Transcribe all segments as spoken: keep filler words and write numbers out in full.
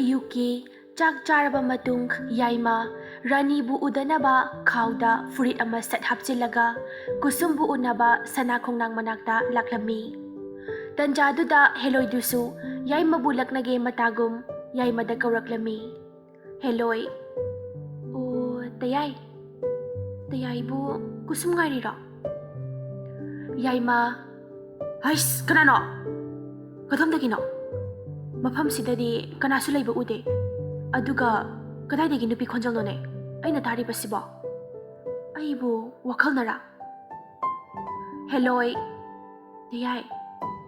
ꯑꯌꯨꯛꯀꯤ ꯆꯥꯛ ꯆꯥꯔꯕ ꯃꯇꯨꯡ ꯌꯥꯏꯃ ꯔꯥꯅꯤꯕꯨ ꯎꯗꯅꯕ ꯈꯥꯎꯗ ꯐꯨꯔꯤꯠ ꯑꯃ ꯁꯠ ꯍꯥꯞꯆꯤꯜꯂꯒ ꯀꯨꯁꯨꯝꯕꯨ ꯎꯅꯕ ꯁꯅꯥ ꯈꯣꯡꯅꯥꯡ ꯃꯅꯥꯛꯇ ꯂꯥꯛꯂꯝꯃꯤ꯫ ꯇꯟꯖꯥꯗꯨꯗ ꯍꯦꯂꯣꯏꯗꯨꯁꯨ ꯌꯥꯏꯃꯕꯨ ꯂꯛꯅꯒꯦ ꯃꯇꯥꯒꯨꯝ ꯌꯥꯏꯃꯗ ꯀꯧꯔꯛꯂꯝꯃꯤ꯫ ꯍꯦꯂꯣꯏ, "ꯑꯣ, ꯇꯌꯥꯏ꯫ ꯇꯌꯥꯏꯕꯨ ꯀꯨꯁꯨꯝ ꯉꯥꯏꯔꯤꯔꯣ?" ꯌꯥꯏꯃ, "ꯍꯩꯁ, ꯀꯅꯥꯅꯣ? ꯀꯗꯣꯝꯗꯒꯤꯅꯣ? ꯃꯐꯝꯁꯤꯗꯗꯤ ꯀꯅꯥꯁꯨ ꯂꯩꯕ ꯎꯗꯦ꯫ ꯑꯗꯨꯒ ꯀꯗꯥꯏꯗꯒꯤ ꯅꯨꯄꯤ ꯈꯣꯟꯖꯦꯜꯅꯣꯅꯦ ꯑꯩꯅ ꯇꯥꯔꯤꯕꯁꯤꯕꯣ? ꯑꯩꯕꯨ ꯋꯥꯈꯜꯅꯔꯥ?" ꯍꯦꯂꯣꯏ, "ꯇꯌꯥꯏ,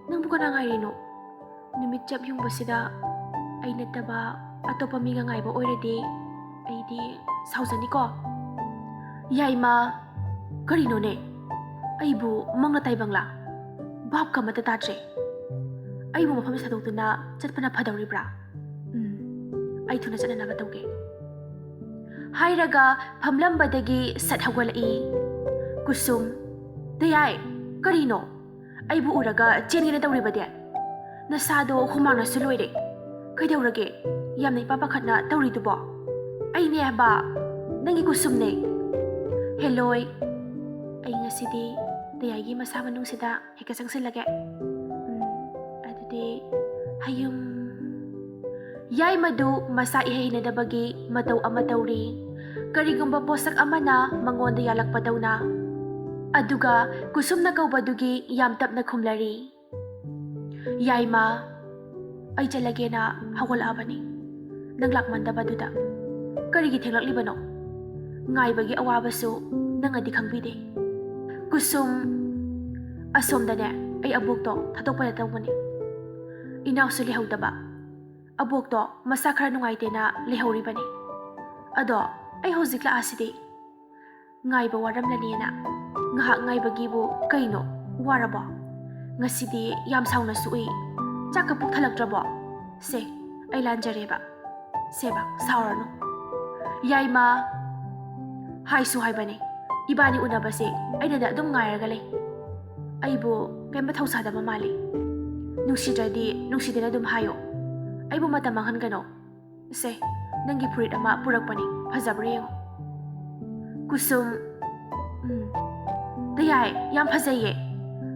ꯅꯪꯕꯨ ꯀꯅꯥ ꯉꯥꯏꯔꯤꯅꯣ? ꯅꯨꯃꯤꯠ ꯆꯞ ꯌꯨꯡꯕꯁꯤꯗ ꯑꯩ ꯅꯠꯇꯕ ꯑꯇꯣꯞꯄ ꯃꯤꯒ ꯉꯥꯏꯕ ꯑꯣꯏꯔꯗꯤ ꯑꯩꯗꯤ ꯁꯥꯎꯖꯅꯤꯀꯣ?" ꯌꯥꯏꯃ, "ꯀꯔꯤꯅꯣꯅꯦ? ꯑꯩꯕꯨ ꯃꯪꯂ ꯇꯥꯏꯕꯪꯂꯥ? ꯚꯥꯞꯀ ꯑꯃꯠꯇ ꯇꯥꯗ꯭ꯔꯦ꯫ ꯑꯩꯕꯨ ꯃꯐꯝ ꯊꯥꯗꯣꯛꯇꯨꯅ ꯆꯠꯄꯅ ꯐꯗꯧꯔꯤꯕ꯭ꯔꯥ? ꯎꯝ, ꯑꯩ ꯊꯨꯅ ꯆꯠꯅꯅꯕ ꯇꯧꯒꯦ꯫" ꯍꯥꯏꯔꯒ ꯐꯝꯂꯝꯕꯗꯒꯤ ꯁꯠ ꯍꯧꯒꯠꯂꯛꯏ꯫ ꯀꯨꯁꯨꯝ, "ꯇꯌꯥꯏ, ꯀꯔꯤꯅꯣ? ꯑꯩꯕꯨ ꯎꯔꯒ ꯆꯦꯟꯒꯦꯅ ꯇꯧꯔꯤꯕꯗꯤ? ꯅꯁꯥꯗꯣ ꯍꯨꯃꯥꯡꯅꯁꯨ ꯂꯣꯏꯔꯦ꯫ ꯀꯩꯗꯧꯔꯒꯦ? ꯌꯥꯝꯅ ꯏꯄꯥ ꯄꯥꯈꯠꯅ ꯇꯧꯔꯤꯗꯨꯕꯣ? ꯑꯩꯅꯦ ꯍꯥꯏꯕ, ꯅꯪꯒꯤ ꯀꯨꯁꯨꯝꯅꯦ꯫" ꯍꯦꯂꯣꯏ, "ꯑꯩ ꯉꯁꯤꯗꯤ ꯇꯌꯥꯏꯒꯤ ꯃꯁꯥ ꯃꯅꯨꯡꯁꯤꯗ ꯍꯦꯛꯇ ꯆꯪꯁꯤꯜꯂꯒꯦ꯫ ꯎꯝ, ꯑꯗꯨꯗꯤ ꯍꯌꯨꯝ꯫" ꯌꯥꯏꯃꯗꯨ ꯃꯁꯥ ꯏꯍꯩ ꯍꯩꯅꯗꯕꯒꯤ ꯃꯇꯧ ꯑꯃ ꯇꯧꯔꯤ꯫ ꯀꯔꯤꯒꯨꯝꯕ ꯄꯣꯠꯁꯛ ꯑꯃꯅ ꯃꯉꯣꯟꯗ ꯌꯥꯜꯂꯛꯄꯗꯧꯅ꯫ ꯑꯗꯨꯒ ꯀꯨꯁꯨꯝꯅ ꯀꯧꯕꯗꯨꯒꯤ ꯌꯥꯝ ꯇꯞꯅ ꯈꯨꯝꯂꯔꯤ꯫ ꯌꯥꯏꯃ, "ꯑꯩ ꯆꯠꯂꯒꯦꯅ ꯍꯧꯒꯠꯂꯛꯑꯕꯅꯤ꯫ ꯅꯪ ꯂꯥꯛꯃꯟꯗꯕꯗꯨꯗ꯫ ꯀꯔꯤꯒꯤ ꯊꯦꯡꯂꯛꯂꯤꯕꯅꯣ? ꯉꯥꯏꯕꯒꯤ ꯑꯋꯥꯕꯁꯨ ꯅꯪꯅꯗꯤ ꯈꯪꯕꯤꯗꯦ꯫" ꯀꯨꯁꯨꯝ, "ꯑꯁꯣꯝꯗꯅꯦ, ꯑꯩ ꯑꯕꯣꯛꯇꯣ ꯊꯥꯗꯣꯛꯄꯗ ꯇꯧꯕꯅꯤ꯫ ꯏꯅꯥꯎꯁꯨ ꯂꯩꯍꯧꯗꯕ꯫ ꯑꯕꯣꯛꯇꯣ ꯃꯁꯥ ꯈꯔ ꯅꯨꯡꯉꯥꯏꯇꯦꯅ ꯂꯩꯍꯧꯔꯤꯕꯅꯤ꯫ ꯑꯗꯣ ꯑꯩ ꯍꯧꯖꯤꯛ ꯂꯥꯛꯑꯁꯤꯗꯤ꯫ ꯉꯥꯏꯕ ꯋꯥꯔꯝꯂꯅꯤꯅ꯫ ꯉꯥꯏꯍꯥꯛ ꯉꯥꯏꯕꯒꯤꯕꯨ ꯀꯩꯅꯣ? ꯋꯥꯔꯕꯣ? ꯉꯁꯤꯗꯤ ꯌꯥꯝ ꯁꯥꯎꯅꯁꯨ ꯎꯏ꯫ ꯆꯥꯛꯀ ꯄꯨꯛ ꯊꯜꯂꯛꯇ꯭ꯔꯕꯣ? ꯁꯦ, ꯑꯩ ꯂꯥꯟꯖꯔꯦꯕ꯫ ꯁꯦꯕ, ꯁꯥꯎꯔꯅꯨ꯫" ꯌꯥꯏꯃ, "ꯍꯥꯏꯁꯨ ꯍꯥꯏꯕꯅꯦ, ꯏꯕꯥꯅꯤ ꯎꯅꯕꯁꯦ ꯑꯩꯅꯗ ꯑꯗꯨꯝ ꯉꯥꯏꯔꯒ ꯂꯩ꯫ ꯑꯩꯕꯨ ꯀꯩꯝꯇ ꯊꯧꯁꯥꯗꯕ ꯃꯥꯜꯂꯤ꯫ ꯅꯨꯡꯁꯤꯗ꯭ꯔꯗꯤ ꯅꯨꯡꯁꯤꯗꯦꯅ ꯑꯗꯨꯝ ꯍꯥꯏꯌꯣ꯫ ꯑꯩꯕꯨ ꯃꯇꯝ ꯃꯥꯡꯍꯟꯒꯅꯣ꯫ ꯁꯦ, ꯅꯪꯒꯤ ꯐꯨꯔꯤꯠ ꯑꯃ ꯄꯨꯔꯛꯄꯅꯤ, ꯐꯖꯕ꯭ꯔꯥ ꯌꯦꯡꯉꯣ꯫ ꯀꯨꯁꯨꯝ, ꯎꯝ, ꯇꯌꯥꯏ, ꯌꯥꯝ ꯐꯖꯩꯌꯦ꯫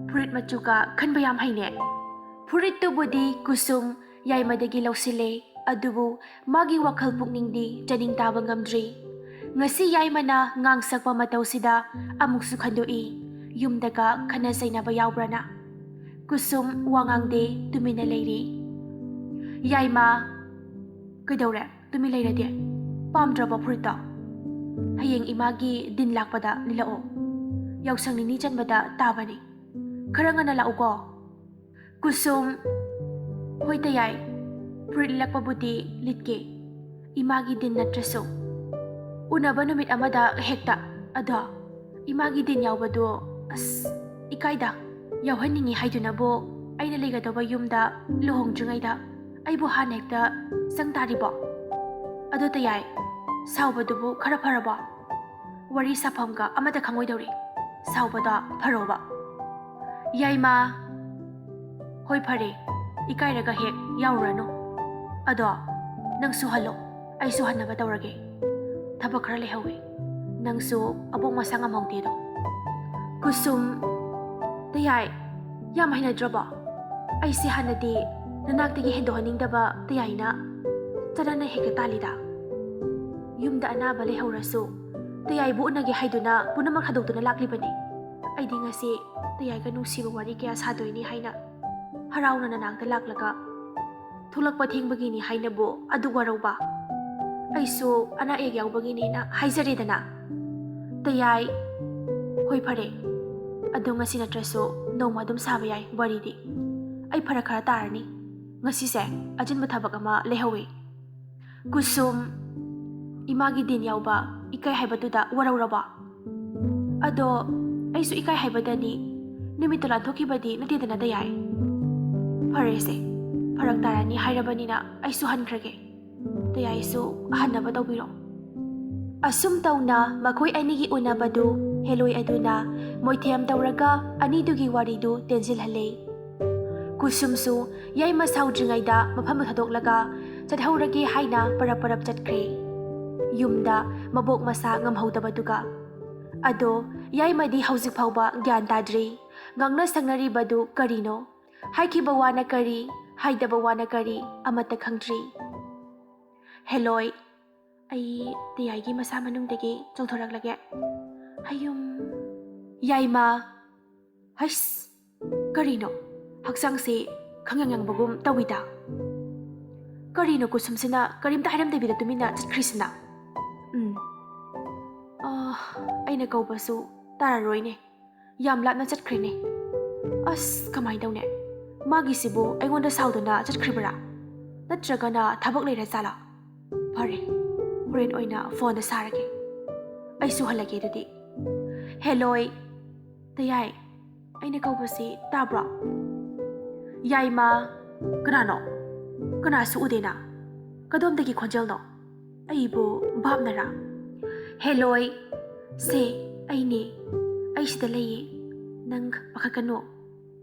ꯐꯨꯔꯤꯠ ꯃꯆꯨꯒ ꯈꯟꯕ ꯌꯥꯝ ꯍꯩꯅꯦ꯫ ꯐꯨꯔꯤꯠꯇꯨꯕꯨꯗꯤ ꯀꯨꯁꯨꯝ ꯌꯥꯏꯃꯗꯒꯤ ꯂꯧꯁꯤꯜꯂꯦ, ꯑꯗꯨꯕꯨ ꯃꯥꯒꯤ ꯋꯥꯈꯜ ꯄꯨꯛꯅꯤꯡꯗꯤ ꯆꯥꯅꯤꯡ ꯇꯥꯕ ꯉꯝꯗ꯭ꯔꯤ꯫ ꯉꯁꯤ ꯌꯥꯏꯃꯅ ꯉꯥꯡꯁꯛꯄ ꯃꯇꯧꯁꯤꯗ ꯑꯃꯨꯛꯁꯨ ꯈꯟꯗꯣꯛꯏ, ꯌꯨꯝꯗꯒ ꯈꯠꯅ ꯆꯩꯅꯕ ꯌꯥꯎꯕ꯭ꯔꯥꯅ꯫ ꯀꯨꯁꯨꯝ ꯋꯥ ꯉꯥꯡꯗꯦ, ꯇꯨꯃꯤꯟꯅ ꯂꯩꯔꯤ꯫ ꯌꯥꯏꯃ, ꯀꯩꯗꯧꯔꯦ? ꯇꯨꯃꯤꯟ ꯂꯩꯔꯗꯤ? ꯄꯥꯝꯗ꯭ꯔꯕꯣ ꯐꯨꯔꯤꯠꯇꯣ? ꯍꯌꯦꯡ ꯏꯃꯥꯒꯤ ꯗꯤꯟ ꯂꯥꯛꯄꯗ ꯂꯤꯠꯂꯛꯑꯣ꯫ ꯌꯥꯎꯁꯪ ꯅꯤꯅꯤ ꯆꯟꯕꯗ ꯇꯥꯕꯅꯤ꯫ ꯈꯔ ꯉꯟꯅ ꯂꯥꯛꯎꯀꯣ꯫ ꯀꯨꯁꯨꯝ, ꯍꯣꯏ ꯇꯌꯥꯏ, ꯐꯨꯔꯤꯠ ꯂꯤꯠꯂꯛꯄꯕꯨꯗꯤ ꯂꯤꯠꯀꯦ, ꯏꯃꯥꯒꯤ ꯗꯤꯟ ꯅꯠꯇ꯭ꯔꯁꯨ꯫ ꯎꯅꯕ ꯅꯨꯃꯤꯠ ꯑꯃꯗ ꯍꯦꯛꯇ꯫ ꯑꯗꯣ ꯏꯃꯥꯒꯤ ꯗꯤꯟ ꯌꯥꯎꯕꯗꯣ, ꯑꯁ, ꯏꯀꯥꯏꯗ꯫ ꯌꯥꯎꯍꯟꯅꯤꯡꯉꯤ ꯍꯥꯏꯗꯨꯅꯕꯨ ꯑꯩꯅ ꯂꯩꯒꯗꯧꯕ ꯌꯨꯝꯗ ꯂꯨꯍꯣꯡꯗ꯭ꯔꯤꯉꯩꯗ ꯑꯩꯕꯨ ꯍꯥꯟꯅ ꯍꯦꯛꯇ ꯆꯪ ꯇꯥꯔꯤꯕꯣ? ꯑꯗꯣ ꯇꯌꯥꯏ, ꯁꯥꯎꯕꯗꯨꯕꯨ ꯈꯔ ꯐꯔꯕꯣ? ꯋꯥꯔꯤ ꯁꯥꯐꯝꯒ ꯑꯃꯠꯇ ꯈꯪꯉꯣꯏꯗꯧꯔꯤ꯫ ꯁꯥꯎꯕꯗꯣ ꯐꯔꯣꯕ꯫ ꯌꯥꯏꯃ, ꯍꯣꯏ ꯐꯔꯦ, ꯏꯀꯥꯏꯔꯒ ꯍꯦꯛ ꯌꯥꯎꯔꯨꯔꯅꯨ꯫ ꯑꯗꯣ ꯅꯪꯁꯨ ꯍꯜꯂꯣ, ꯑꯩꯁꯨ ꯍꯟꯅꯕ ꯇꯧꯔꯒꯦ꯫ ꯊꯕꯛ ꯈꯔ ꯂꯩꯍꯧꯋꯤ꯫ ꯅꯪꯁꯨ ꯑꯕꯣꯛ ꯃꯁꯥ ꯉꯝꯍꯧꯗꯦꯗꯣ꯫ ꯀꯨꯁꯨꯝ, ꯇꯌꯥꯏ, ꯌꯥꯝ ꯍꯩꯅꯗ꯭ꯔꯕꯣ? ꯑꯩꯁꯦ ꯍꯥꯟꯅꯗꯤ ꯅꯅꯥꯛꯇꯒꯤ ꯍꯦꯟꯗꯣꯛꯍꯟꯅꯤꯡꯗꯕ ꯇꯌꯥꯏꯅ ꯆꯅꯥꯅ ꯍꯦꯛꯇ ꯇꯥꯜꯂꯤꯗ꯫ ꯌꯨꯝꯗ ꯑꯅꯥꯕ ꯂꯩꯍꯧꯔꯁꯨ ꯇꯌꯥꯏꯕꯨ ꯎꯅꯒꯦ ꯍꯥꯏꯗꯨꯅ ꯄꯨꯝꯅꯃꯛ ꯊꯥꯗꯣꯛꯇꯨꯅ ꯂꯥꯛꯂꯤꯕꯅꯤ꯫ ꯑꯩꯗꯤ ꯉꯁꯤ ꯇꯌꯥꯏꯒ ꯅꯨꯡꯁꯤꯕ ꯋꯥꯔꯤ ꯀꯌꯥ ꯁꯥꯗꯣꯏꯅꯤ ꯍꯥꯏꯅ ꯍꯔꯥꯎꯅ ꯅꯅꯥꯛꯇ ꯂꯥꯛꯂꯒ ꯊꯣꯛꯂꯛꯄ ꯊꯦꯡꯕꯒꯤꯅꯤ ꯍꯥꯏꯅꯕꯨ ꯑꯗꯨꯛ ꯋꯥꯔꯧꯕ? ꯑꯩꯁꯨ ꯑꯅꯥ ꯑꯌꯦꯛ ꯌꯥꯎꯕꯒꯤꯅꯤꯅ ꯍꯥꯏꯖꯔꯦꯗꯅ꯫ ꯇꯌꯥꯏ, ꯍꯣꯏ ꯐꯔꯦ, ꯑꯗꯣ ꯉꯁꯤ ꯅꯠꯇ꯭ꯔꯁꯨ ꯅꯣꯡꯃ ꯑꯗꯨꯝ ꯁꯥꯕ ꯌꯥꯏ ꯋꯥꯔꯤꯗꯤ꯫ ꯑꯩ ꯐꯔꯛ ꯈꯔ ꯇꯥꯔꯅꯤ, ꯉꯁꯤꯁꯦ ꯑꯆꯤꯟꯕ ꯊꯕꯛ ꯑꯃ ꯂꯩꯍꯧꯋꯤ꯫ ꯀꯨꯁꯨꯝ, ꯏꯃꯥꯒꯤ ꯗꯤꯟ ꯌꯥꯎꯕ ꯏꯀꯥꯏ ꯍꯥꯏꯕꯗꯨꯗ ꯋꯥꯔꯧꯔꯕꯣ? ꯑꯗꯣ ꯑꯩꯁꯨ ꯏꯀꯥꯏ ꯍꯥꯏꯕꯗꯅꯤ, ꯅꯨꯃꯤꯠꯇꯣ ꯂꯥꯟꯊꯣꯛꯈꯤꯕꯗꯤ ꯅꯠꯇꯦꯗꯅ ꯇꯌꯥꯏ꯫ ꯐꯔꯦꯁꯦ, ꯐꯔꯛ ꯇꯥꯔꯅꯤ ꯍꯥꯏꯔꯕꯅꯤꯅ ꯑꯩꯁꯨ ꯍꯟꯈ꯭ꯔꯒꯦ꯫ ꯇꯌꯥꯏꯁꯨ ꯑꯍꯟꯅꯕ ꯇꯧꯕꯤꯔꯣ꯫ ꯑꯁꯨꯝ ꯇꯧꯅ ꯃꯈꯣꯏ ꯑꯅꯤꯒꯤ ꯎꯅꯕꯗꯨ ꯍꯦꯂꯣꯏ ꯑꯗꯨꯅ ꯃꯣꯏꯊꯦꯝ ꯇꯧꯔꯒ ꯑꯅꯤꯗꯨꯒꯤ ꯋꯥꯔꯤꯗꯨ ꯇꯦꯟꯁꯤꯜꯍꯜꯂꯦ꯫ ꯀꯨꯁꯨꯝꯁꯨ ꯌꯥꯏꯃ ꯁꯥꯎꯗ꯭ꯔꯤꯉꯩꯗ ꯃꯐꯝꯗꯨ ꯊꯥꯗꯣꯛꯂꯒ ꯆꯠꯍꯧꯔꯒꯦ ꯍꯥꯏꯅ ꯄꯔꯞ ꯄꯔꯞ ꯆꯠꯈ꯭ꯔꯦ꯫ ꯌꯨꯝꯗ ꯃꯕꯣꯛ ꯃꯁꯥ ꯉꯝꯍꯧꯗꯕꯗꯨꯒ꯫ ꯑꯗꯣ ꯌꯥꯏꯃꯗꯤ ꯍꯧꯖꯤꯛ ꯐꯥꯎꯕ ꯒ꯭ꯌꯥꯟ ꯇꯥꯗ꯭ꯔꯤ꯫ ꯉꯥꯡꯅ ꯁꯛꯅꯔꯤꯕꯗꯨ ꯀꯔꯤꯅꯣ? ꯍꯥꯏꯈꯤꯕ ꯋꯥꯅ ꯀꯔꯤ, ꯍꯥꯏꯗꯕ ꯋꯥꯅ ꯀꯔꯤ, ꯑꯃꯠꯇ ꯈꯪꯗ꯭ꯔꯤ꯫ ꯍꯦꯂꯣꯏ, ꯑꯩ ꯇꯌꯥꯏꯒꯤ ꯃꯁꯥ ꯃꯅꯨꯡꯗꯒꯤ ꯆꯣꯡꯊꯣꯔꯛꯂꯒꯦ꯫ ꯍꯌꯨꯝ꯫ ꯌꯥꯏꯃ꯫ ꯍꯩꯁ! ꯀꯔꯤꯅꯣ? ꯍꯛꯆꯥꯡꯁꯦ ꯈꯪꯌꯥꯡ ꯌꯥꯡꯕꯒꯨꯝ ꯇꯧꯏꯗ꯫ ꯀꯔꯤꯅꯣ ꯀꯨꯁꯨꯝꯁꯤꯅ ꯀꯔꯤꯝꯇ ꯍꯥꯏꯔꯝꯗꯕꯤꯗ ꯇꯨꯃꯤꯟꯅ ꯆꯠꯈ꯭ꯔꯤꯁꯤꯅ? ꯎꯝ꯫ ꯑꯥ, ꯑꯩꯅ ꯀꯧꯕꯁꯨ ꯇꯥꯔꯔꯣꯏꯅꯦ꯫ ꯌꯥꯝ ꯂꯥꯞꯅ ꯆꯠꯈ꯭ꯔꯦꯅꯦ꯫ ꯑꯁ, ꯀꯃꯥꯏꯅ ꯇꯧꯅꯤ? ꯃꯥꯒꯤꯁꯤꯕꯨ ꯑꯩꯉꯣꯟꯗ ꯁꯥꯎꯗꯅ ꯆꯠꯈ꯭ꯔꯤꯕꯔꯥ? ꯅꯠꯇ꯭ꯔꯒꯅ ꯊꯕꯛ ꯂꯩꯔ ꯖꯥꯠꯂꯥ? ꯐꯔꯦ, ꯍꯣꯔꯦꯟ ꯑꯣꯏꯅ ꯐꯣꯟꯗ ꯁꯥꯔꯒꯦ꯫ ꯑꯩꯁꯨ ꯍꯜꯂꯒꯦ ꯑꯗꯨꯗꯤ꯫ ꯍꯦꯂꯣꯏ꯫ ꯇꯌꯥꯏ, ꯑꯩꯅ ꯀꯧꯕꯁꯤ ꯇꯥꯕ꯭ꯔꯣ? ꯌꯥꯏꯃ꯫ ꯀꯅꯥꯅꯣ? ꯀꯅꯥꯁꯨ ꯎꯗꯦꯅ꯫ ꯀꯗꯣꯝꯗꯒꯤ ꯈꯣꯟꯖꯦꯜꯅꯣ? ꯑꯩꯕꯨ ꯚꯥꯞꯅꯔꯥ? ꯍꯦꯂꯣꯏ꯫ ꯁꯦ, ꯑꯩꯅꯦ꯫ ꯑꯩ ꯁꯤꯗ ꯂꯩꯌꯦ꯫ ꯅꯪ ꯄꯥꯈꯠꯀꯅꯨ꯫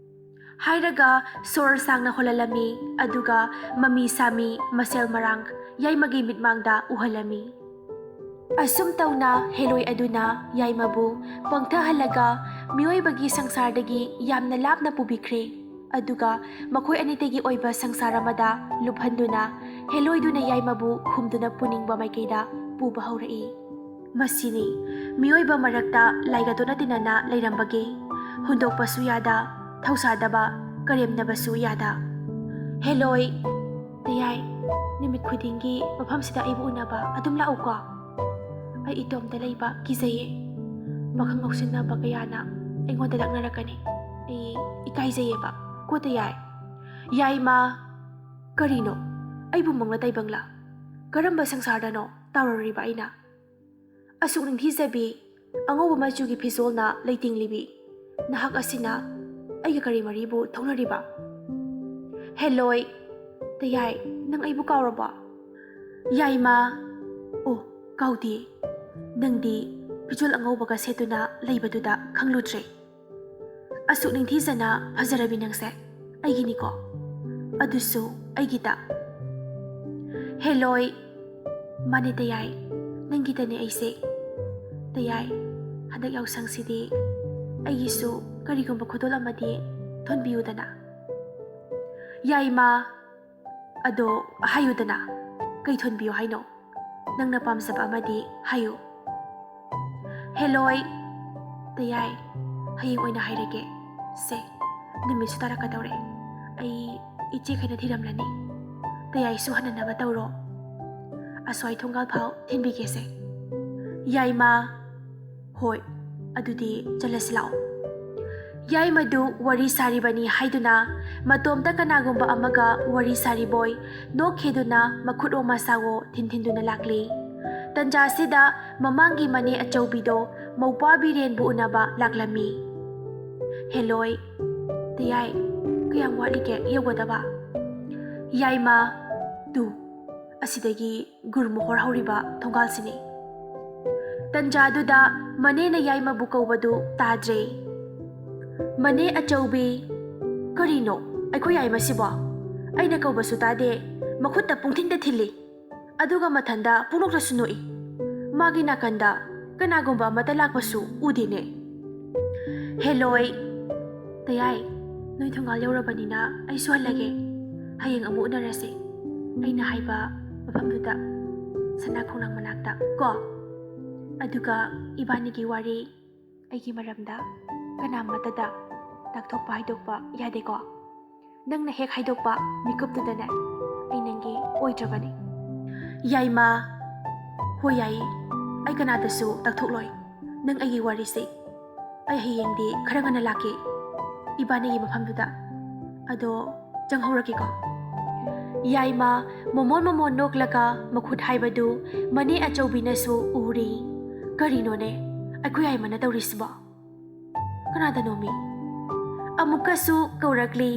ꯍꯥꯏꯔꯒ ꯁꯣꯔ ꯁꯥꯡꯅ ꯍꯣꯜꯍꯜꯂꯝꯃꯤ, ꯑꯗꯨꯒ ꯃꯃꯤ ꯁꯥꯃꯤ ꯃꯁꯦꯜ ꯃꯔꯥꯡ ꯌꯥꯏꯃꯒꯤ ꯃꯤꯠꯃꯥꯡꯗ ꯎꯍꯜꯂꯝꯃꯤ꯫ ꯑꯁꯨꯝ ꯇꯧꯅ ꯍꯦꯂꯣꯏ ꯑꯗꯨꯅ ꯌꯥꯏꯃꯕꯨ ꯄꯪꯊꯍꯜꯂꯒ ꯃꯤꯑꯣꯏꯕꯒꯤ ꯁꯪꯁꯥꯔꯗꯒꯤ ꯌꯥꯝꯅ ꯂꯥꯞꯅ ꯄꯨꯕꯤꯈ꯭ꯔꯦ꯫ ꯑꯗꯨꯒ ꯃꯈꯣꯏ ꯑꯅꯤꯗꯒꯤ ꯑꯣꯏꯕ ꯁꯪꯁꯥꯔ ꯑꯃꯗ ꯂꯨꯞꯍꯟꯗꯨꯅ ꯍꯦꯂꯣꯏꯗꯨꯅ ꯌꯥꯏꯃꯕꯨ ꯍꯨꯝꯗꯨꯅ ꯄꯨꯅꯤꯡꯕ ꯃꯥꯏꯀꯩꯗ ꯄꯨꯕ ꯍꯧꯔꯛꯏ꯫ ꯃꯁꯤꯅꯤ ꯃꯤꯑꯣꯏꯕ ꯃꯔꯛꯇ ꯂꯥꯏꯒ ꯇꯣꯠꯅ ꯇꯤꯟꯅꯅ ꯂꯩꯔꯝꯕꯒꯤ ꯍꯨꯟꯗꯣꯛꯄꯁꯨ ꯌꯥꯗ, ꯊꯧꯁꯥꯗꯕ, ꯀꯔꯦꯝꯅꯕꯁꯨ ꯌꯥꯗ꯫ ꯍꯦꯂꯣꯏ꯫ ꯇꯌꯥꯏ, ꯅꯨꯃꯤꯠ ꯈꯨꯗꯤꯡꯒꯤ ꯃꯐꯝꯁꯤꯗ ꯑꯩꯕꯨ ꯎꯅꯕ ꯑꯗꯨꯝ ꯂꯥꯛꯎꯀꯣ꯫ ꯑꯩ ꯏꯇꯣꯝꯇ ꯂꯩꯕ ꯀꯤꯖꯩꯌꯦ꯫ ꯄꯥꯈꯪ ꯉꯥꯎꯁꯤꯟꯅꯕ ꯀꯌꯥꯅ ꯑꯩꯉꯣꯟꯗ ꯂꯛꯅꯔꯛꯀꯅꯤ꯫ ꯑꯩ ꯏꯀꯥꯏꯖꯩꯌꯦꯕ꯫ ꯀꯣ ꯇꯌꯥꯏ꯫ ꯌꯥꯏꯃ꯫ ꯀꯔꯤꯅꯣ? ꯑꯩꯕꯨ ꯃꯪꯂ ꯇꯥꯏꯕꯪꯂ? ꯀꯔꯝꯕ ꯁꯪꯁꯥꯔꯗꯅꯣ ꯇꯥꯎꯔꯨꯔꯤꯕ ꯑꯩꯅ? ꯑꯁꯨꯛ ꯅꯤꯡꯊꯤꯖꯕꯤ, ꯑꯉꯧꯕ ꯃꯆꯨꯒꯤ ꯐꯤꯖꯣꯜꯅ ꯂꯩꯇꯦꯡꯂꯤꯕꯤ ꯅꯍꯥꯛ ꯑꯁꯤꯅ ꯑꯩꯒ ꯀꯔꯤ ꯃꯔꯤꯕꯨ ꯊꯣꯛꯅꯔꯤꯕ? ꯍꯦꯂꯣꯏ꯫ ꯇꯌꯥꯏ, ꯅꯪ ꯑꯩꯕꯨ ꯀꯥꯎꯔꯕꯣ? ꯌꯥꯏꯃ꯫ ꯑꯣ, ꯀꯥꯎꯗꯦ꯫ ꯅꯪꯗꯤ ꯐꯤꯖꯣꯜ ꯑꯉꯧꯕꯒ ꯁꯦꯠꯇꯨꯅ ꯂꯩꯕꯗꯨꯗ ꯈꯪꯂꯨꯗ꯭ꯔꯦ꯫ ꯑꯁꯨꯛ ꯅꯤꯡꯊꯤꯖꯅ ꯐꯖꯔꯕꯤ ꯅꯪꯁꯦ ꯑꯩꯒꯤꯅꯤꯀꯣ, ꯑꯗꯨꯁꯨ ꯑꯩꯒꯤꯗ꯫ ꯍꯦꯂꯣꯏ꯫ ꯃꯥꯅꯦ ꯇꯌꯥꯏ, ꯅꯪꯒꯤꯗꯅꯦ ꯑꯩꯁꯦ꯫ ꯇꯌꯥꯏ, ꯍꯟꯗꯛ ꯌꯥꯎꯁꯪꯁꯤꯗꯤ ꯑꯩꯒꯤꯁꯨ ꯀꯔꯤꯒꯨꯝꯕ ꯈꯨꯗꯣꯜ ꯑꯃꯗꯤ ꯊꯣꯟꯕꯤꯌꯨꯗꯅ꯫ ꯌꯥꯏꯃ, ꯑꯗꯣ ꯍꯥꯏꯌꯨꯗꯅ, ꯀꯩ ꯊꯣꯟꯕꯤꯌꯨ ꯍꯥꯏꯅꯣ? ꯅꯪꯅ ꯄꯥꯝꯖꯕ ꯑꯃꯗꯤ ꯍꯥꯏꯌꯨ꯫ ꯍꯦꯂꯣꯏ꯫ ꯇꯌꯥꯏ, ꯍꯌꯦꯡ ꯑꯣꯏꯅ ꯍꯥꯏꯔꯒꯦ꯫ ꯁꯦ, ꯅꯨꯃꯤꯠꯁꯨ ꯇꯥꯔꯛꯀꯗꯧꯔꯦ꯫ ꯑꯩ ꯏꯆꯦꯈꯩꯅ ꯊꯤꯔꯝꯂꯅꯤ꯫ ꯇꯌꯥꯏꯁꯨ ꯍꯟꯅꯅꯕ ꯇꯧꯔꯣ꯫ ꯑꯁ꯭ꯋꯥꯏ ꯊꯣꯡꯒꯥꯜ ꯐꯥꯎ ꯊꯤꯟꯕꯤꯒꯦꯁꯦ꯫ ꯌꯥꯏꯃ꯫ ꯍꯣꯏ, ꯑꯗꯨꯗꯤ ꯆꯠꯂꯁꯤ ꯂꯥꯛꯑꯣ꯫ ꯌꯥꯏꯃꯗꯨ ꯋꯥꯔꯤ ꯁꯥꯔꯤꯕꯅꯤ ꯍꯥꯏꯗꯨꯅ ꯃꯇꯣꯝꯇ ꯀꯅꯥꯒꯨꯝꯕ ꯑꯃꯒ ꯋꯥꯔꯤ ꯁꯥꯔꯤꯕꯣꯏ ꯅꯣꯛꯈꯤꯗꯨꯅ ꯃꯈꯨꯠ ꯑꯣ ꯃꯁꯥꯋꯣ ꯊꯤꯟꯊꯤꯟꯗꯨꯅ ꯂꯥꯛꯂꯤ꯫ ꯇꯟꯖꯥꯁꯤꯗ ꯃꯃꯥꯡꯒꯤ ꯃꯅꯦ ꯑꯆꯧꯕꯤꯗꯣ ꯃꯧꯄ꯭ꯋꯥ ꯕꯤꯔꯦꯟꯕꯨ ꯎꯅꯕ ꯂꯥꯛꯂꯝꯃꯤ꯫ ꯍꯦꯂꯣꯏ꯫ ꯇꯌꯥꯏ, ꯀꯌꯥꯝ ꯋꯥꯠꯂꯤꯒꯦ ꯌꯧꯒꯗꯕ? ꯌꯥꯏꯃ꯫ ꯇꯨ, ꯑꯁꯤꯗꯒꯤ ꯒꯨꯔ ꯃꯣꯍꯣꯔ ꯍꯧꯔꯤꯕ ꯊꯣꯡꯒꯥꯜꯁꯤꯅꯤ꯫ ꯇꯟꯖꯥꯗꯨꯗ ꯃꯅꯦꯅ ꯌꯥꯏꯃꯕꯨ ꯀꯧꯕꯗꯨ ꯇꯥꯗ꯭ꯔꯦ꯫ ꯃꯅꯦ ꯑꯆꯧꯕꯤ꯫ ꯀꯔꯤꯅꯣ ꯑꯩꯈꯣꯏ ꯌꯥꯏꯃꯁꯤꯕꯣ? ꯑꯩꯅ ꯀꯧꯕꯁꯨ ꯇꯥꯗꯦ, ꯃꯈꯨꯠꯇ ꯄꯨꯡꯊꯤꯟꯗ ꯊꯤꯜꯂꯤ꯫ ꯑꯗꯨꯒ ꯃꯊꯟꯗ ꯄꯨꯡꯅꯣꯛꯇꯁꯨ ꯅꯣꯛꯏ꯫ ꯃꯥꯒꯤ ꯅꯥꯀꯟꯗ ꯀꯅꯥꯒꯨꯝꯕ ꯑꯃꯠꯇ ꯂꯥꯛꯄꯁꯨ ꯎꯗꯦꯅꯦ꯫ ꯍꯦꯂꯣꯏ꯫ ꯇꯌꯥꯏ, ꯅꯣꯏ ꯊꯣꯡꯒꯥꯜ ꯌꯧꯔꯕꯅꯤꯅ ꯑꯩꯁꯨ ꯍꯜꯂꯒꯦ꯫ ꯍꯌꯦꯡ ꯑꯃꯨꯛ ꯎꯅꯔꯁꯦ꯫ ꯑꯩꯅ ꯍꯥꯏꯕ ꯃꯐꯝꯗꯨꯗ, ꯁꯅꯥ ꯈꯣꯡꯅꯥꯡ ꯃꯅꯥꯛꯇ ꯀꯣ꯫ ꯑꯗꯨꯒ ꯏꯕꯥꯅꯤꯒꯤ ꯋꯥꯔꯤ ꯑꯩꯒꯤ ꯃꯔꯝꯗ ꯀꯅꯥꯃꯠꯇꯗ ꯇꯥꯛꯊꯣꯛꯄ ꯍꯥꯏꯗꯣꯛꯄ ꯌꯥꯗꯦꯀꯣ꯫ ꯅꯪꯅ ꯍꯦꯛ ꯍꯥꯏꯗꯣꯛꯄ ꯃꯤꯀꯨꯞꯇꯨꯗꯅꯦ ꯑꯩ ꯅꯪꯒꯤ ꯑꯣꯏꯗ꯭ꯔꯕꯅꯤ꯫ ꯌꯥꯏꯃ꯫ ꯍꯣꯏ ꯌꯥꯏꯌꯦ, ꯑꯩ ꯀꯅꯥꯗꯁꯨ ꯇꯥꯛꯊꯣꯛꯂꯣꯏ꯫ ꯅꯪ ꯑꯩꯒꯤ ꯋꯥꯔꯤꯁꯦ꯫ ꯑꯩ ꯍꯌꯦꯡꯗꯤ ꯈꯔ ꯉꯟꯅ ꯂꯥꯛꯀꯦ ꯏꯕꯥꯅꯤꯒꯤ ꯃꯐꯝꯗꯨꯗ꯫ ꯑꯗꯣ ꯆꯪꯍꯧꯔꯒꯦꯀꯣ꯫ ꯌꯥꯏꯃ ꯃꯣꯃꯣꯟ ꯃꯣꯃꯣꯟ ꯅꯣꯛꯂꯒ ꯃꯈꯨꯠ ꯍꯥꯏꯕꯗꯨ ꯃꯅꯦ ꯑꯆꯧꯕꯤꯅꯁꯨ ꯎꯔꯤ꯫ ꯀꯔꯤꯅꯣꯅꯦ ꯑꯩꯈꯣꯏ ꯌꯥꯏꯃꯅ ꯇꯧꯔꯤꯁꯤꯕꯣ? ꯀꯅꯥꯗꯅꯣꯃꯤ? ꯑꯃꯨꯛꯀꯁꯨ ꯀꯧꯔꯛꯂꯤ꯫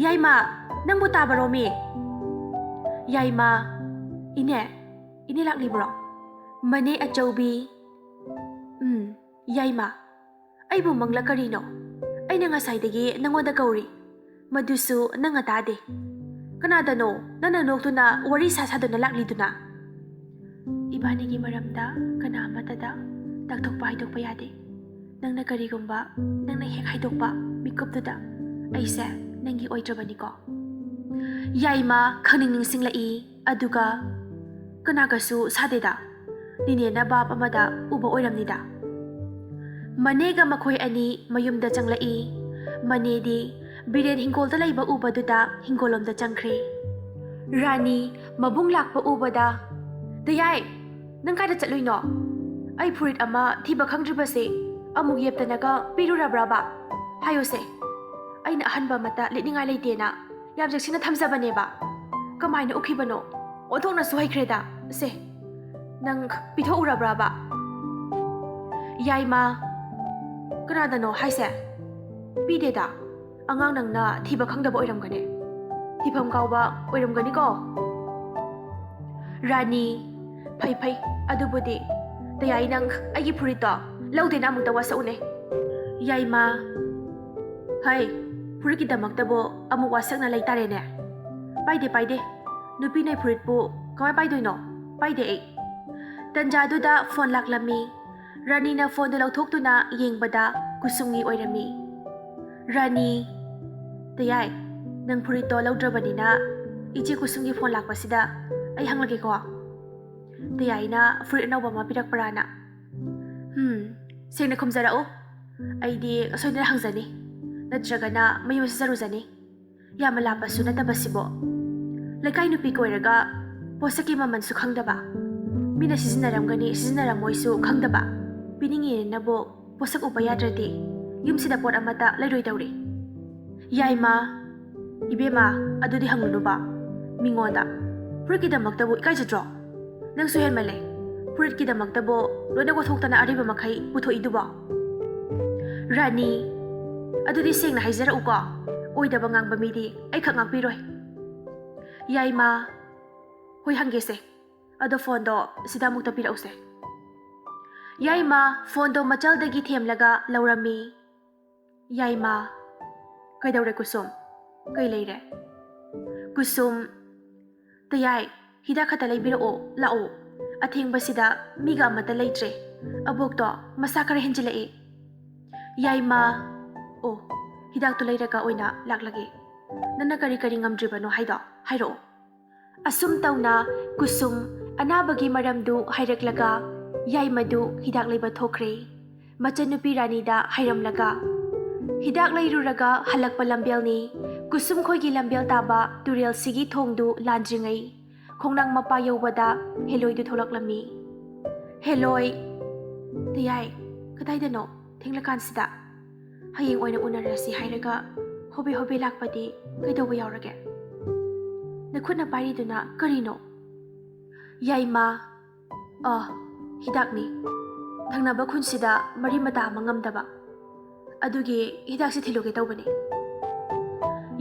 ꯌꯥꯏꯃ, ꯅꯪꯕꯨ ꯇꯥꯕꯔꯣꯃꯤ? ꯌꯥꯏꯃ, ꯏꯅꯦ, ꯏꯅꯦ ꯂꯥꯛꯂꯤꯕ꯭ꯔꯣ? ꯃꯅꯦ ꯑꯆꯧꯕꯤ꯫ ꯎꯝ, ꯌꯥꯏꯃ, ꯑꯩꯕꯨ ꯃꯪꯂ ꯀꯔꯤꯅꯣ? ꯑꯩꯅ ꯉꯁꯥꯏꯗꯒꯤ ꯅꯪꯉꯣꯟꯗ ꯀꯧꯔꯤ, ꯃꯗꯨꯁꯨ ꯅꯪꯅ ꯇꯥꯗꯦ꯫ ꯀꯅꯥꯗꯅꯣ ꯅꯪꯅ ꯅꯣꯛꯇꯨꯅ ꯋꯥꯔꯤ ꯁꯥ ꯁꯥꯗꯨꯅ ꯂꯥꯛꯂꯤꯗꯨꯅ? ꯏꯕꯥꯅꯤꯒꯤ ꯃꯔꯝꯗ ꯀꯅꯥ ꯑꯃꯠꯇꯗ ꯇꯥꯛꯊꯣꯛꯄ ꯍꯥꯏꯗꯣꯛꯄ ꯌꯥꯗꯦ꯫ ꯅꯪꯅ ꯀꯔꯤꯒꯨꯝꯕ ꯅꯪꯅ ꯍꯦꯛ ꯍꯥꯏꯗꯣꯛꯄ ꯃꯤꯀꯨꯞꯇꯨꯗ ꯑꯩꯁꯦ ꯅꯪꯒꯤ ꯑꯣꯏꯗ꯭ꯔꯕꯅꯤꯀꯣ꯫ ꯌꯥꯏꯃ ꯈꯪꯅꯤꯡ ꯅꯤꯡꯁꯤꯡꯂꯛꯏ꯫ ꯑꯗꯨꯒ ꯀꯅꯥꯒꯁꯨ ꯁꯥꯗꯦꯗ꯫ ꯅꯤꯅꯦꯅ ꯚꯥꯞ ꯑꯃꯗ ꯎꯕ ꯑꯣꯏꯔꯝꯅꯤꯗ꯫ ꯃꯅꯦꯒ ꯃꯈꯣꯏ ꯑꯅꯤ ꯃꯌꯨꯝꯗ ꯆꯪꯂꯛꯏ꯫ ꯃꯅꯦꯗꯤ ꯕꯤꯔꯦꯟ ꯍꯤꯡꯒꯣꯜꯗ ꯂꯩꯕ ꯎꯕꯗꯨꯗ ꯍꯤꯡꯒꯣꯜꯂꯣꯝꯗ ꯆꯪꯈ꯭ꯔꯦ꯫ ꯔꯥꯅꯤ ꯃꯕꯨꯡ ꯂꯥꯛꯄ ꯎꯕꯗ, "ꯗꯌꯥꯏ, ꯅꯪ ꯀꯥꯏꯗ ꯆꯠꯂꯨꯏꯅꯣ? ꯑꯩ ꯐꯨꯔꯤꯠ ꯑꯃ ꯊꯤꯕ ꯈꯪꯗ꯭ꯔꯤꯕꯁꯦ ꯑꯃꯨꯛ ꯌꯦꯞꯇꯅꯒ ꯄꯤꯔꯨꯔꯕ꯭ꯔꯕ? ꯍꯥꯏꯌꯨꯁꯦ, ꯑꯩꯅ ꯑꯍꯟꯕ ꯑꯃꯠꯇ ꯂꯤꯠꯅꯤꯡꯉꯥꯏ ꯂꯩꯇꯦꯅ ꯌꯥꯝ ꯆꯦꯛꯁꯤꯟꯅ ꯊꯝꯖꯕꯅꯦꯕ꯫ ꯀꯃꯥꯏꯅ ꯎꯈꯤꯕꯅꯣ? ꯑꯣꯟꯊꯣꯛꯅꯁꯨ ꯍꯩꯈ꯭ꯔꯦꯗ꯫ ꯁꯦ, ꯅꯪ ꯄꯤꯊꯣꯛꯎꯔꯕ꯭ꯔꯕ?" ꯌꯥꯏꯃ, "ꯀꯅꯥꯗꯅꯣ ꯍꯥꯏꯁꯦ? ꯄꯤꯗꯦꯗ꯫ ꯑꯉꯥꯡ ꯅꯪꯅ ꯊꯤꯕ ꯈꯪꯗꯕ ꯑꯣꯏꯔꯝꯒꯅꯤ꯫ ꯊꯤꯐꯝ ꯀꯥꯎꯕ ꯑꯣꯏꯔꯝꯒꯅꯤꯀꯣ?" ꯔꯥꯅꯤ, "ꯐꯩ ꯐꯩ, ꯑꯗꯨꯕꯨꯗꯤ꯫ ꯗꯌꯥꯏ, ꯅꯪ ꯑꯩꯒꯤ ꯐꯨꯔꯤꯠꯇꯣ ꯂꯧꯗꯦꯅ ꯑꯃꯨꯛꯇ ꯋꯥꯁꯛꯎꯅꯦ꯫" ꯌꯥꯏꯃ, "ꯍꯩ, ꯐꯨꯔꯤꯠꯀꯤꯗꯃꯛꯇꯕꯨ ꯑꯃꯨꯛ ꯋꯥꯁꯛꯅ ꯂꯩꯇꯥꯔꯦꯅꯦ꯫ ꯄꯥꯏꯗꯦ, ꯄꯥꯏꯗꯦ꯫ ꯅꯨꯄꯤ ꯅꯣꯏ ꯐꯨꯔꯤꯠꯄꯨ ꯀꯃꯥꯏ ꯄꯥꯏꯗꯣꯏꯅꯣ? ꯄꯥꯏꯗꯦ ꯑꯩ꯫" ꯇꯟꯖꯥꯗꯨꯗ ꯐꯣꯟ ꯂꯥꯛꯂꯝꯃꯤ꯫ ꯔꯥꯅꯤꯅ ꯐꯣꯟꯗꯨ ꯂꯧꯊꯣꯛꯇꯨꯅ ꯌꯦꯡꯕꯗ ꯀꯨꯁꯨꯝꯒꯤ ꯑꯣꯏꯔꯝꯃꯤ꯫ ꯔꯥꯅꯤ, "ꯗꯌꯥꯏ, ꯅꯪ ꯐꯨꯔꯤꯠꯇꯣ ꯂꯧꯗ꯭ꯔꯕꯅꯤꯅ ꯏꯆꯦ ꯀꯨꯁꯨꯝꯒꯤ ꯐꯣꯟ ꯂꯥꯛꯄꯁꯤꯗ ꯑꯩ ꯍꯪꯂꯒꯦꯀꯣ꯫ ꯗꯌꯥꯏꯅ ꯐꯨꯔꯤꯠ ꯑꯅꯧꯕ ꯑꯃ ꯄꯤꯔꯛꯄ꯭ꯔꯥꯅ꯫ ꯍꯝ, ꯁꯦꯡꯅ ꯈꯨꯝꯖꯔꯛꯎ꯫ ꯑꯩꯗꯤ ꯁꯣꯏꯗꯅ ꯍꯪꯖꯅꯤ, ꯅꯠꯇ꯭ꯔꯒꯅ ꯃꯌꯨꯝ ꯆꯠꯆꯔꯨꯖꯅꯤ꯫ ꯌꯥꯝꯅ ꯂꯥꯞꯄꯁꯨ ꯅꯠꯇꯕꯁꯤꯕꯣ꯫ ꯂꯩꯀꯥꯏ ꯅꯨꯄꯤ ꯀꯣꯏꯔꯒ ꯄꯣꯠꯁꯛꯀꯤ ꯃꯃꯜꯁꯨ ꯈꯪꯗꯕ, ꯃꯤꯅ ꯁꯤꯖꯤꯟꯅꯔꯝꯒꯅꯤ ꯁꯤꯖꯤꯟꯅꯔꯝꯃꯣꯏꯁꯨ ꯈꯪꯗꯕ, ꯄꯤꯅꯤꯡꯉꯦꯅꯕꯨ ꯄꯣꯠꯁꯛ ꯎꯕ ꯌꯥꯗ꯭ꯔꯗꯤ ꯌꯨꯝꯁꯤꯗ ꯄꯣꯠ ꯑꯃꯠꯇ ꯂꯩꯔꯣꯏꯗꯧꯔꯤ꯫" ꯌꯥꯏꯃ, "ꯏꯕꯦꯝꯃ, ꯑꯗꯨꯗꯤ ꯍꯪꯂꯨꯅꯨꯕ ꯃꯤꯉꯣꯟꯗ꯫ ꯐꯨꯔꯤꯠꯀꯤꯗꯃꯛꯇꯕꯨ ꯏꯀꯥꯏꯖꯗ꯭ꯔꯣ? ꯅꯪꯁꯨ ꯍꯦꯟꯃꯜꯂꯦ꯫ ꯐꯨꯔꯤꯠꯀꯤꯗꯃꯛꯇꯕꯨ ꯂꯣꯏꯅ ꯋꯥꯊꯣꯛꯇꯅ ꯑꯔꯩꯕ ꯃꯈꯩ ꯄꯨꯊꯣꯛꯏꯗꯨꯕꯣ?" ꯔꯥꯅꯤ, "ꯑꯗꯨꯗꯤ ꯁꯦꯡꯅ ꯍꯥꯏꯖꯔꯛꯎꯀꯣ, ꯑꯣꯏꯗꯕ ꯉꯥꯡꯕ ꯃꯤꯗꯤ ꯑꯩꯈꯛ ꯉꯥꯛꯄꯤꯔꯣꯏ꯫" ꯌꯥꯏꯃ, "ꯍꯣꯏ, ꯍꯪꯒꯦꯁꯦ꯫ ꯑꯗꯣ ꯐꯣꯟꯗꯣ ꯁꯤꯗ ꯑꯃꯨꯛꯇ ꯄꯤꯔꯛꯎꯁꯦ꯫" ꯌꯥꯏꯃ ꯐꯣꯟꯗꯣ ꯃꯆꯜꯗꯒꯤ ꯊꯦꯝꯂꯒ ꯂꯧꯔꯝꯃꯤ꯫ ꯌꯥꯏꯃ, "ꯀꯩꯗꯧꯔꯦ ꯀꯨꯁꯨꯝ? ꯀꯩ ꯂꯩꯔꯦ?" ꯀꯨꯁꯨꯝ, "ꯇꯌꯥꯏ, ꯍꯤꯗꯥꯛ ꯈꯛꯇ ꯂꯩꯕꯤꯔꯛꯑꯣ, ꯂꯥꯛꯑꯣ꯫ ꯑꯊꯦꯡꯕꯁꯤꯗ ꯃꯤꯒ ꯑꯃꯠꯇ ꯂꯩꯇ꯭ꯔꯦ꯫ ꯑꯕꯣꯛꯇꯣ ꯃꯁꯥ ꯈꯔ ꯍꯦꯟꯖꯤꯜꯂꯛꯑꯦ꯫" "ꯌꯥꯏꯃ, ꯑꯣ, ꯍꯤꯗꯥꯛꯇꯨ ꯂꯩꯔꯒ ꯑꯣꯏꯅ ꯂꯥꯛꯂꯒꯦ꯫ ꯅꯪꯅ ꯀꯔꯤ ꯀꯔꯤ ꯉꯝꯗ꯭ꯔꯤꯕꯅꯣ ꯍꯥꯏꯗꯣ ꯍꯥꯏꯔꯛꯑꯣ꯫" ꯑꯁꯨꯝ ꯇꯧꯅ ꯀꯨꯁꯨꯝ ꯑꯅꯥꯕꯒꯤ ꯃꯔꯝꯗꯨ ꯍꯥꯏꯔꯛꯂꯒ ꯌꯥꯏꯃꯗꯨ ꯍꯤꯗꯥꯛ ꯂꯩꯕ ꯊꯣꯛꯈ꯭ꯔꯦ꯫ ꯃꯆꯟꯅꯨꯄꯤ ꯔꯥꯅꯤꯗ ꯍꯥꯏꯔꯝꯂꯒ ꯍꯤꯗꯥꯛ ꯂꯩꯔꯨꯔꯒ ꯍꯜꯂꯛꯄ ꯂꯝꯕꯦꯜꯅꯤ꯫ ꯀꯨꯁꯨꯝ ꯈꯣꯏꯒꯤ ꯂꯝꯕꯦꯜ ꯇꯥꯕ ꯇꯨꯔꯦꯜꯁꯤꯒꯤ ꯊꯣꯡꯗꯨ ꯂꯥꯟꯗ꯭ꯔꯤꯉꯩ ꯈꯣꯡꯅꯥꯡ ꯃꯄꯥ ꯌꯧꯕꯗ ꯍꯦꯂꯣꯏꯗꯨ ꯊꯣꯛꯂꯛꯂꯝꯃꯤ꯫ "ꯍꯦꯂꯣꯏ, ꯇꯌꯥꯏ, ꯀꯗꯥꯏꯗꯅꯣ ꯊꯦꯡꯂꯀꯥꯟꯁꯤꯗ? ꯍꯌꯦꯡ ꯑꯣꯏꯅ ꯎꯅꯔꯁꯤ ꯍꯥꯏꯔꯒ ꯍꯣꯕꯦ ꯍꯣꯕꯦ ꯂꯥꯛꯄꯗꯤ ꯀꯩꯗꯧꯕ ꯌꯥꯎꯔꯒꯦ? ꯅꯈꯨꯠꯅ ꯄꯥꯏꯔꯤꯗꯨꯅ ꯀꯔꯤꯅꯣ?" ꯌꯥꯏꯃ, "ꯑ, ꯍꯤꯗꯥꯛꯅꯤ꯫ ꯊꯪꯅꯕ ꯈꯨꯟꯁꯤꯗ ꯃꯔꯤ ꯃꯇꯥ ꯑꯃ ꯉꯝꯗꯕ꯫ ꯑꯗꯨꯒꯤ ꯍꯤꯗꯥꯛꯁꯤ ꯊꯤꯜꯂꯨꯒꯦ ꯇꯧꯕꯅꯤ꯫"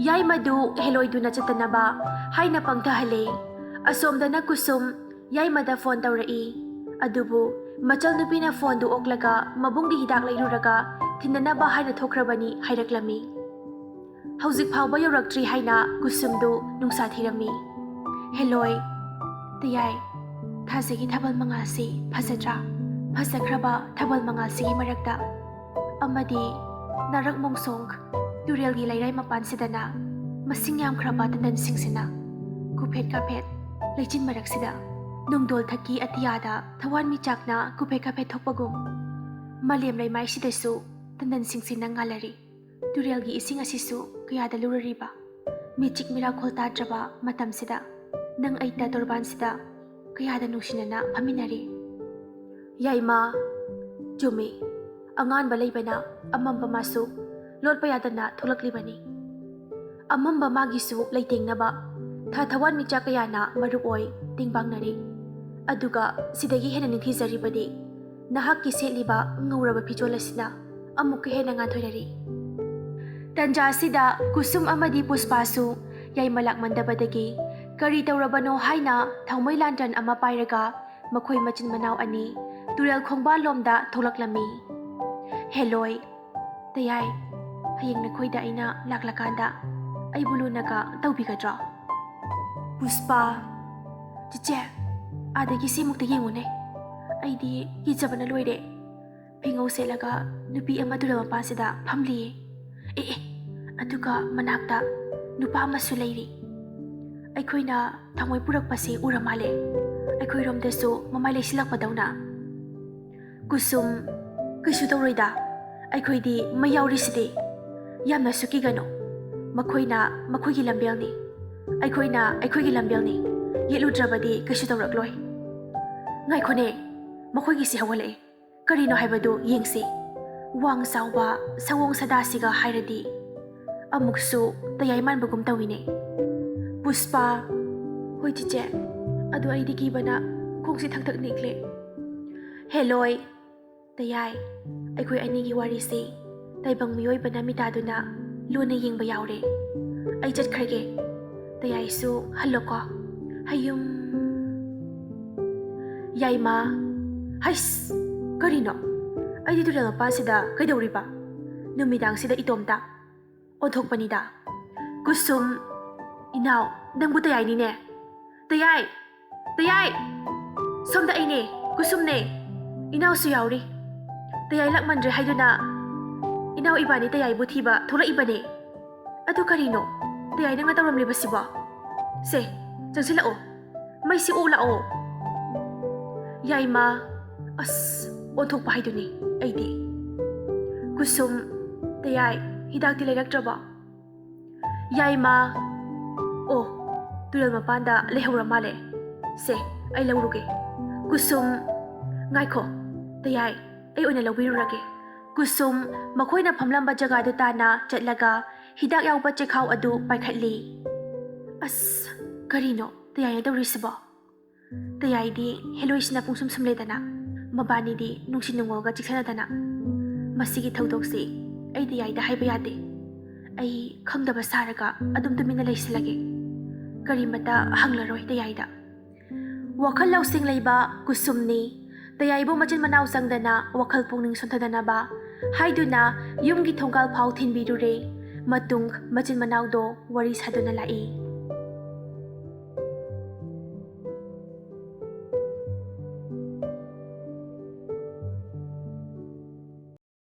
ꯌꯥꯏꯃꯗꯨ ꯍꯦꯂꯣꯏꯗꯨꯅ ꯆꯠꯇꯅꯕ ꯍꯥꯏꯅ ꯄꯪꯊꯍꯜꯂꯦ꯫ ꯑꯁꯣꯝꯗꯅ ꯀꯨꯁꯨꯝ ꯌꯥꯏꯃꯗ ꯐꯣꯟ ꯇꯧꯔꯛꯏ꯫ ꯑꯗꯨꯕꯨ ꯃꯆꯜ ꯅꯨꯄꯤꯅ ꯐꯣꯟꯗꯨ ꯑꯣꯛꯂꯒ ꯃꯕꯨꯡꯒꯤ ꯍꯤꯗꯥꯛ ꯂꯩꯔꯨꯔꯒ ꯊꯤꯟꯅꯅꯕ ꯍꯥꯏꯅ ꯊꯣꯛꯈ꯭ꯔꯕꯅꯤ ꯍꯥꯏꯔꯛꯂꯝꯃꯤ꯫ ꯍꯧꯖꯤꯛ ꯐꯥꯎꯕ ꯌꯧꯔꯛꯇ꯭ꯔꯤ ꯍꯥꯏꯅ ꯀꯨꯁꯨꯝꯗꯨ ꯅꯨꯡꯁꯥ ꯊꯤꯔꯝꯃꯤ꯫ "ꯍꯦꯂꯣꯏ, ꯇꯌꯥꯏ, ꯊꯥꯖꯒꯤ ꯊꯥꯕꯜ ꯃꯉꯥꯜꯁꯤ ꯐꯖꯗ꯭ꯔꯥ? ꯐꯖꯈ꯭ꯔꯕ ꯊꯥꯕꯜ ꯃꯉꯥꯜꯁꯤꯒꯤ ꯃꯔꯛꯇ ꯑꯃꯗꯤ ꯅꯥꯔꯛ ꯃꯣꯡꯁꯣꯡ ꯇꯨꯔꯦꯜꯒꯤ ꯂꯩꯔꯥꯏ ꯃꯄꯥꯟꯁꯤꯗꯅ ꯃꯁꯤꯡ ꯌꯥꯝꯈ꯭ꯔꯕ ꯇꯟꯗꯟꯁꯤꯡꯁꯤꯅ ꯀꯨꯐꯦꯠ ꯀꯥꯐꯦꯠ ꯂꯩꯆꯤꯟ ꯃꯔꯛꯁꯤꯗ ꯅꯨꯡꯗꯣꯜ ꯊꯛꯀꯤ ꯑꯇꯤꯌꯥꯗ ꯊꯋꯥꯟꯃꯤꯆꯥꯛꯅ ꯀꯨꯐꯦꯠ ꯀꯥꯐꯦꯠ ꯊꯣꯛꯄꯒꯨꯝ ꯃꯥꯂꯦꯝ ꯂꯩꯃꯥꯏꯁꯤꯗꯁꯨ ꯇꯟꯗꯟꯁꯤꯡꯁꯤꯅ ꯉꯥꯜꯂꯔꯤ꯫ ꯇꯨꯔꯦꯜꯒꯤ ꯏꯁꯤꯡ ꯑꯁꯤꯁꯨ ꯀꯌꯥꯗ ꯂꯨꯔꯔꯤꯕ? ꯃꯤꯆꯤꯛ ꯃꯤꯔꯥꯈꯣꯜ ꯇꯥꯗ꯭ꯔꯕ ꯃꯇꯝꯁꯤꯗ ꯅꯪ ꯑꯩꯇ ꯇꯣꯔꯕꯥꯟꯁꯤꯗ ꯀꯌꯥꯗ ꯅꯨꯡꯁꯤꯅꯅ ꯐꯝꯃꯤꯟꯅꯔꯤ꯫" ꯌꯥꯏꯃ, "ꯆꯨꯝꯃꯤ, ꯑꯉꯥꯟꯕ ꯂꯩꯕꯅ ꯑꯃꯝꯕ ꯃꯥꯁꯨ ꯂꯣꯠꯄ ꯌꯥꯗꯅ ꯊꯣꯛꯂꯛꯂꯤꯕꯅꯤ꯫ ꯑꯃꯝꯕ ꯃꯥꯒꯤꯁꯨ ꯂꯩꯇꯦꯡꯅꯕ ꯊꯥ ꯊꯋꯥꯟꯃꯤꯆꯥꯛ ꯀꯌꯥꯅ ꯃꯔꯨꯞ ꯑꯣꯏ ꯇꯦꯡꯕꯥꯡꯅꯔꯤ꯫ ꯑꯗꯨꯒ ꯁꯤꯗꯒꯤ ꯍꯦꯟꯅ ꯅꯤꯡꯊꯤꯖꯔꯤꯕꯗꯤ ꯅꯍꯥꯛꯀꯤ ꯁꯦꯠꯂꯤꯕ ꯉꯧꯔꯕ ꯐꯤꯖꯣꯜ ꯑꯁꯤꯅ ꯑꯃꯨꯛꯀ ꯍꯦꯟꯅ ꯉꯥꯟꯊꯣꯏꯔꯔꯤ꯫" ꯇꯟꯖꯥꯁꯤꯗ ꯀꯨꯁꯨꯝ ꯑꯃꯗꯤ ꯄꯨꯁꯄꯥꯁꯨ ꯌꯥꯏꯃ ꯂꯥꯛꯃꯟꯗꯕꯗꯒꯤ ꯀꯔꯤ ꯇꯧꯔꯕꯅꯣ ꯍꯥꯏꯅ ꯊꯥꯎꯃꯩ ꯂꯥꯟꯇ꯭ꯔꯟ ꯑꯃ ꯄꯥꯏꯔꯒ ꯃꯈꯣꯏ ꯃꯆꯤꯟ ꯃꯅꯥꯎ ꯑꯅꯤ ꯇꯨꯔꯦꯜ ꯈꯣꯡꯕꯥꯜꯂꯣꯝꯗ ꯊꯣꯛꯂꯛꯂꯝꯃꯤ꯫ "ꯍꯦꯂꯣꯏ, ꯇꯌꯥꯏ, ꯍꯌꯦꯡ ꯅꯈꯣꯏꯗ ꯑꯩꯅ ꯂꯥꯛꯂꯀꯥꯟꯗ ꯑꯩꯕꯨ ꯂꯨꯅꯒ ꯇꯧꯕꯤꯒꯗ꯭ꯔꯣ?" ꯄꯨꯁꯄꯥ, ꯆꯤꯆꯦ, ꯑꯥꯗꯒꯤ ꯁꯤꯃꯨꯛꯇ ꯌꯦꯡꯉꯨꯅꯦ꯫ ꯑꯩꯗꯤ ꯀꯤꯖꯕꯅ ꯂꯣꯏꯔꯦ꯫ ꯐꯤꯉꯧ ꯁꯦꯠꯂꯒ ꯅꯨꯄꯤ ꯑꯃ ꯇꯨꯔꯦꯜ ꯃꯄꯥꯟꯁꯤꯗ ꯐꯝꯂꯤꯌꯦ꯫ ꯑꯦ, ꯑꯦ, ꯑꯗꯨꯒ ꯃꯅꯥꯛꯇ ꯅꯨꯄꯥ ꯑꯃꯁꯨ ꯂꯩꯔꯤ꯫ ꯑꯩꯈꯣꯏꯅ ꯊꯥꯡꯃꯣꯏ ꯄꯨꯔꯛꯄꯁꯦ ꯎꯔ ꯃꯥꯜꯂꯦ꯫ ꯑꯩꯈꯣꯏꯔꯣꯝꯗꯁꯨ ꯃꯃꯥꯏ ꯂꯩꯁꯤꯜꯂꯛꯄꯗꯧꯅ꯫ ꯀꯨꯁꯨꯝ, ꯀꯩꯁꯨ ꯇꯧꯔꯣꯏꯗ꯫ ꯑꯩꯈꯣꯏꯗꯤ ꯃꯩ ꯌꯥꯎꯔꯤꯁꯤꯗꯤ꯫ ꯌꯥꯝꯅꯁꯨ ꯀꯤꯒꯅꯨ꯫ ꯃꯈꯣꯏꯅ ꯃꯈꯣꯏꯒꯤ ꯂꯝꯕꯦꯜꯅꯤ꯫ ꯑꯩꯈꯣꯏꯅ ꯑꯩꯈꯣꯏꯒꯤ ꯂꯝꯕꯦꯜꯅꯤ꯫ ꯌꯦꯠꯂꯨꯗ꯭ꯔꯕꯗꯤ ꯀꯩꯁꯨ ꯇꯧꯔꯛꯂꯣꯏ꯫ ꯉꯥꯏꯈꯣꯅꯦ, ꯃꯈꯣꯏꯒꯤꯁꯤ ꯍꯧꯒꯠꯂꯛꯑꯦ꯫ ꯀꯔꯤꯅꯣ ꯍꯥꯏꯕꯗꯨ ꯌꯦꯡꯁꯤ꯫ ꯋꯥꯡ ꯆꯥꯎꯕ ꯁꯑꯣꯡ ꯁꯥꯗꯥꯁꯤꯒ ꯍꯥꯏꯔꯗꯤ ꯑꯃꯨꯛꯁꯨ ꯇꯌꯥꯏ ꯃꯥꯟꯕꯒꯨꯝ ꯇꯧꯏꯅꯦ꯫ ꯄꯨꯁꯄꯥ, ꯍꯣꯏ ꯆꯤꯆꯦ, ꯑꯗꯨ ꯑꯩꯗꯤ ꯀꯤꯕꯅ ꯈꯣꯡꯁꯤ ꯊꯛ ꯊꯛ ꯅꯤꯛꯂꯦ꯫ ꯍꯦꯂꯣꯏ, ꯇꯌꯥꯏ, ꯑꯩꯈꯣꯏ ꯑꯅꯤꯒꯤ ꯋꯥꯔꯤꯁꯤ ꯇꯥꯏꯕꯪ ꯃꯤꯑꯣꯏꯕꯅ ꯃꯤꯇꯥꯗꯨꯅ ꯂꯣꯟꯅ ꯌꯦꯡꯕ ꯌꯥꯎꯔꯦ꯫ ꯑꯩ ꯆꯠꯈ꯭ꯔꯒꯦ꯫ ꯇꯌꯥꯏꯁꯨ ꯍꯜꯂꯣꯀꯣ꯫ ꯍꯌꯨꯝ꯫ ꯌꯥꯏꯃ, ꯍꯩꯁ, ꯀꯔꯤꯅꯣ? ꯑꯩꯗꯤ ꯇꯨꯔꯦꯜ ꯃꯄꯥꯟꯁꯤꯗ ꯀꯩꯗꯧꯔꯤꯕ? ꯅꯨꯃꯤꯗꯥꯡꯁꯤꯗ ꯏꯇꯣꯝꯇ꯫ ꯑꯣꯟꯊꯣꯛꯄꯅꯤꯗ꯫ ꯀꯨꯁꯨꯝ, ꯏꯅꯥꯎ, ꯅꯪꯕꯨ ꯇꯌꯥꯏꯅꯤꯅꯦ꯫ ꯇꯌꯥꯏ! ꯇꯌꯥꯏ! ꯁꯣꯝꯗ ꯑꯩꯅꯦ, ꯀꯨꯁꯨꯝꯅꯦ꯫ ꯏꯅꯥꯎꯁꯨ ꯌꯥꯎꯔꯤ꯫ ꯇꯌꯥꯏ ꯂꯥꯛꯃꯟꯗ꯭ꯔꯦ ꯍꯥꯏꯗꯨꯅ ꯏꯅꯥꯎ ꯏꯕꯥꯅꯤ ꯇꯌꯥꯏꯕꯨ ꯊꯤꯕ ꯊꯣꯛꯂꯛꯏꯕꯅꯦ꯫ ꯑꯗꯨ ꯀꯔꯤꯅꯣ ꯇꯌꯥꯏ ꯅꯪꯅ ꯇꯧꯔꯝꯂꯤꯕꯁꯤꯕꯣ? ꯁꯦ, ꯆꯪꯁꯤꯜꯂꯛꯑꯣ꯫ ꯃꯩꯁꯤ ꯑꯣꯛꯂꯛꯑꯣ꯫ ꯌꯥꯏꯃ, ꯑꯁ, ꯑꯣꯟꯊꯣꯛꯄ ꯍꯥꯏꯗꯨꯅꯤ ꯑꯩꯗꯤ꯫ ꯀꯨꯁꯨꯝ, ꯇꯌꯥꯏ, ꯍꯤꯗꯥꯛꯇꯤ ꯂꯩꯔꯛꯇ꯭ꯔꯕꯣ? ꯌꯥꯏꯃ, ꯑꯣ, ꯇꯨꯔꯦꯜ ꯃꯄꯥꯟꯗ ꯂꯩꯍꯧꯔ ꯃꯥꯜꯂꯦ꯫ ꯁꯦ, ꯑꯩ ꯂꯧꯔꯨꯒꯦ꯫ ꯀꯨꯁꯨꯝ, ꯉꯥꯏꯈꯣ, ꯇꯌꯥꯏ, ꯑꯩ ꯑꯣꯏꯅ ꯂꯧꯕꯤꯔꯨꯔꯒꯦ꯫ ꯀꯨꯁꯨꯝ ꯃꯈꯣꯏꯅ ꯐꯝꯂꯝꯕ ꯖꯒꯥꯗꯨ ꯇꯥꯟꯅ ꯆꯠꯂꯒ ꯍꯤꯗꯥꯛ ꯌꯥꯎꯕ ꯆꯦꯈꯥꯎ ꯑꯗꯨ ꯄꯥꯏꯈꯠꯂꯤ꯫ ꯑꯁ, ꯀꯔꯤꯅꯣ ꯇꯌꯥꯏꯅ ꯇꯧꯔꯤꯁꯤꯕꯣ? ꯇꯌꯥꯏꯗꯤ ꯍꯦꯂꯣꯏꯁꯤꯅ ꯄꯨꯡꯁꯨꯝ ꯁꯨꯝꯂꯦꯗꯅ, ꯃꯕꯥꯅꯤꯗꯤ ꯅꯨꯡꯁꯤ ꯅꯨꯡꯉꯣꯜꯒ ꯆꯤꯛꯁꯅꯗꯅ꯫ ꯃꯁꯤꯒꯤ ꯊꯧꯗꯣꯛꯁꯤ ꯑꯩ ꯇꯌꯥꯏꯗ ꯍꯥꯏꯕ ꯌꯥꯗꯦ꯫ ꯑꯩ ꯈꯪꯗꯕ ꯁꯥꯔꯒ ꯑꯗꯨꯝ ꯇꯨꯃꯤꯟꯅ ꯂꯩꯁꯤꯜꯂꯒꯦ꯫ ꯀꯔꯤꯃꯇ ꯍꯪꯂꯔꯣꯏ ꯇꯌꯥꯏꯗ꯫ ꯋꯥꯈꯜ ꯂꯧꯁꯤꯡ ꯂꯩꯕ ꯀꯨꯁꯨꯝꯅꯤ꯫ ꯇꯌꯥꯏꯕꯨ ꯃꯆꯤꯟ ꯃꯅꯥꯎ ꯆꯪꯗꯅ ꯋꯥꯈꯜ ꯄꯨꯛꯅꯤꯡ ꯁꯣꯟꯊꯗꯅꯕ ꯍꯥꯏꯗꯨꯅ ꯌꯨꯝꯒꯤ ꯊꯣꯡꯒꯥꯜ ꯐꯥꯎ ꯊꯤꯟꯕꯤꯔꯨꯔꯦ꯫ ꯃꯇꯨꯡ ꯃꯆꯤꯟ ꯃꯅꯥꯎꯗꯣ ꯋꯥꯔꯤ ꯁꯥꯗꯨꯅ ꯂꯥꯛꯏ꯫